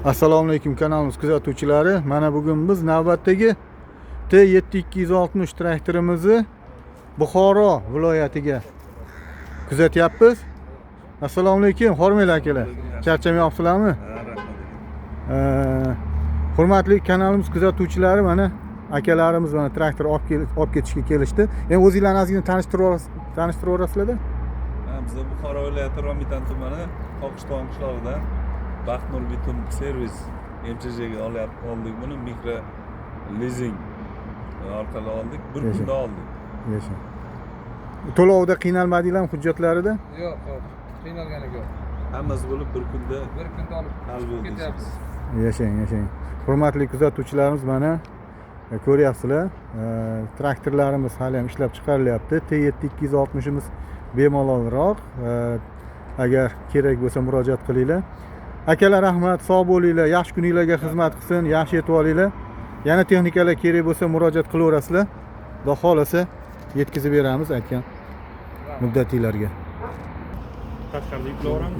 Assalomu alaykum, kanalimiz kuzatuvchilari. Mana bugun biz navbatdagi T7260 traktorimizni Buxoro viloyatiga kuzatyapmiz. Assalomu alaykum, hormanglar, akalar. Charchamayapsizlarmi? Hurmatli kanalimiz kuzatuvchilari, mana akalarimiz mana traktor olib ketishga kelishdi. Endi o'zinglarni ozgina tanishtirib yuborasizlarda. Ha, biza Buxoro viloyati, Romitan tumani, Qoqishton qishlog'idan Baxtnur Bitum Servis MChJga oldik buni, mikro lizing orqali oldik, bir kunda oldik. Yashang. To'lovda qiynalmadinglarmi, hujjatlarida? Yo'q, qiynalgani yo'q. Hammasi bo'lib, bir kunda Bir kunda olib hal bo'ldi. Ketyapmiz. Yashang, yashang. Hurmatli kuzatuvchilarimiz, mana ko'ryapsizlar, traktorlarimiz hali ham ishlab chiqarilyapti. T7260imiz bemalolroq. Agar kerak bo'lsa, murojaat qilinglar. Akalar, rahmat, sog' bo'linglar, yaxshi kuninglarga xizmat qilsin, yaxshi yetib olinglar. Yana texnikalar kerak bo'lsa, murojaat qilaverasizlar. Xudo xohlasa, yetkazib beramiz aytgan muddatinglarga. Tashqarida yuklaveramiz.